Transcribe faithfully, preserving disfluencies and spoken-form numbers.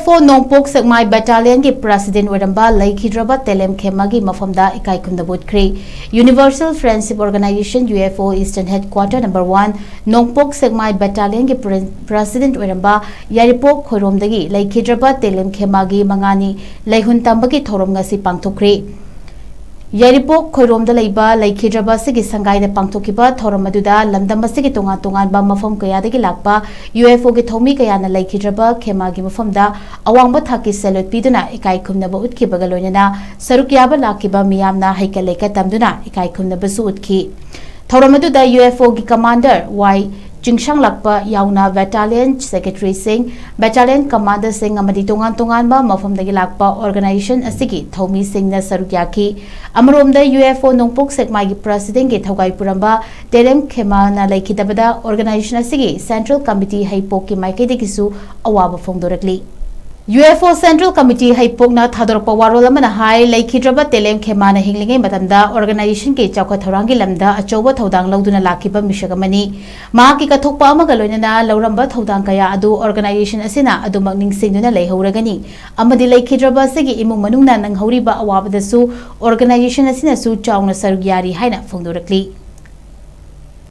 UFO ꯅꯣꯡꯄꯣꯛ ꯁꯦꯛꯃꯥꯏ battalionꯒꯤ president ꯑꯣꯏꯔꯝꯕ ꯂꯩꯈꯤꯗ꯭ꯔꯕ ꯇꯦꯂꯦꯝ ꯈꯦꯃꯥꯒꯤ ꯃꯐꯝꯗ ꯏꯀꯥꯏ ꯈꯨꯝꯅꯕ ꯎꯠꯈ꯭ꯔꯦ꯫ Universal Friendship Organisation, UFO Eastern Headquarter number one ꯅꯣꯡꯄꯣꯛ ꯁꯦꯛꯃꯥꯏ battalionꯒꯤ pre-, president ꯑꯣꯏꯔꯝꯕ ꯌꯥꯏꯔꯤꯄꯣꯛ ꯈꯣꯏꯔꯣꯝꯗꯒꯤ ꯂꯩꯈꯤꯗ꯭ꯔꯕ ꯇꯦꯂꯦꯝ ꯈꯦꯃꯥꯒꯤ ꯃꯉꯥꯅꯤ ꯂꯩꯍꯨꯟ ꯇꯝꯕꯒꯤ ꯊꯧꯔꯝ ꯉꯁꯤ ꯄꯥꯡꯊꯣꯛꯈ꯭ꯔꯦ꯫ ꯌꯥꯏꯔꯤꯄꯣꯛ ꯈꯣꯏꯔꯣꯝꯗ ꯂꯩꯕ ꯂꯩꯈꯤꯗ꯭ꯔꯕ ꯑꯁꯤꯒꯤ ꯁꯪꯒꯥꯏꯗ ꯄꯥꯡꯊꯣꯛꯈꯤꯕ ꯊꯧꯔꯝ ꯑꯗꯨꯗ ꯂꯝꯗꯝ ꯑꯁꯤꯒꯤ ꯇꯣꯉꯥꯟ ꯇꯣꯉꯥꯟꯕ ꯃꯐꯝ ꯀꯌꯥꯗꯒꯤ ꯂꯥꯛꯄ UFOꯒꯤ ꯊꯧꯃꯤ ꯀꯌꯥꯅ ꯂꯩꯈꯤꯗ꯭ꯔꯕ ꯈꯦꯃꯥꯒꯤ ꯃꯐꯝꯗ ꯑꯋꯥꯡꯕ ꯊꯥꯛꯀꯤ salute ꯄꯤꯗꯨꯅ ꯏꯀꯥꯏ ꯈꯨꯝꯅꯕ ꯎꯠꯈꯤꯕꯒ ꯂꯣꯏꯅꯅ ꯁꯔꯨꯛ ꯌꯥꯕ ꯂꯥꯛꯈꯤꯕ ꯃꯤꯌꯥꯝꯅ ꯍꯩꯀꯠ ꯂꯩꯀꯠ ꯇꯝꯗꯨꯅ ꯏꯀꯥꯏ ꯈꯨꯝꯅꯕꯁꯨ ꯎꯠꯈꯤ꯫ ꯊꯧꯔꯝ ꯑꯗꯨꯗ UFOꯒꯤ commander ꯋꯥꯏ ꯆꯤꯡꯁꯥꯡꯂꯛꯄ ꯌꯥꯎꯅ battalion secretaryꯁꯤꯡ, battalion commanderꯁꯤꯡ ꯑꯃꯗꯤ ꯇꯣꯉꯥꯟ ꯇꯣꯉꯥꯟꯕ ꯃꯐꯝꯗꯒꯤ ꯂꯥꯛꯄ organization ꯑꯁꯤꯒꯤ ꯊꯧꯃꯤꯁꯤꯡꯅ ꯁꯔꯨꯛ ꯌꯥꯈꯤ꯫ ꯑꯃꯔꯣꯝꯗ UFO ꯅꯣꯡꯄꯣꯛ ꯁꯦꯛꯃꯥꯏꯒꯤ presidentꯀꯤ ꯊꯧꯒꯥꯏ ꯄꯨꯔꯝꯕ ꯇꯦꯂꯦꯝ ꯈꯦꯃꯥꯅ ꯂꯩꯈꯤꯗꯕꯗ organization ꯑꯁꯤꯒꯤ central committee ꯍꯩꯄꯣꯛꯀꯤ ꯃꯥꯏꯀꯩꯗꯒꯤꯁꯨ ꯑꯋꯥꯕ ꯐꯣꯡꯗꯣꯔꯛꯂꯤ꯫ UFO central committee ꯍꯩꯄꯣꯛꯅ ꯊꯥꯗꯣꯔꯛꯄ ꯋꯥꯔꯣꯜ ꯑꯃꯅ ꯍꯥꯏ, ꯂꯩꯈꯤꯗ꯭ꯔꯕ ꯇꯦꯂꯦꯝ ꯈꯦꯃꯥꯅ ꯍꯤꯡꯂꯤꯉꯩ ꯃꯇꯝꯗ organizationꯒꯤ ꯆꯥꯎꯈꯠ ꯊꯧꯔꯥꯡꯒꯤ ꯂꯝꯗ ꯑꯆꯧꯕ ꯊꯧꯗꯥꯡ ꯂꯧꯗꯨꯅ ꯂꯥꯛꯈꯤꯕ ꯃꯤꯁꯛ ꯑꯃꯅꯤ꯫ ꯃꯍꯥꯛꯀꯤ ꯀꯠꯊꯣꯛꯄ ꯑꯃꯒ ꯂꯣꯏꯅꯅ ꯂꯧꯔꯝꯕ ꯊꯧꯗꯥꯡ ꯀꯌꯥ ꯑꯗꯨ organization ꯑꯁꯤꯅ ꯑꯗꯨꯃꯛ ꯅꯤꯡꯁꯤꯡꯗꯨꯅ ꯂꯩꯍꯧꯔꯒꯅꯤ ꯑꯃꯗꯤ ꯂꯩꯈꯤꯗ꯭ꯔꯕ ꯑꯁꯤꯒꯤ ꯏꯃꯨꯡ ꯃꯅꯨꯡꯅ ꯅꯪꯍꯧꯔꯤꯕ ꯑꯋꯥꯕꯗꯁꯨ organization ꯑꯁꯤꯅꯁꯨ ꯆꯥꯎꯅ ꯁꯔꯨꯛ ꯌꯥꯔꯤ ꯍꯥꯏꯅ ꯐꯣꯡꯗꯣꯔꯛꯂꯤ꯫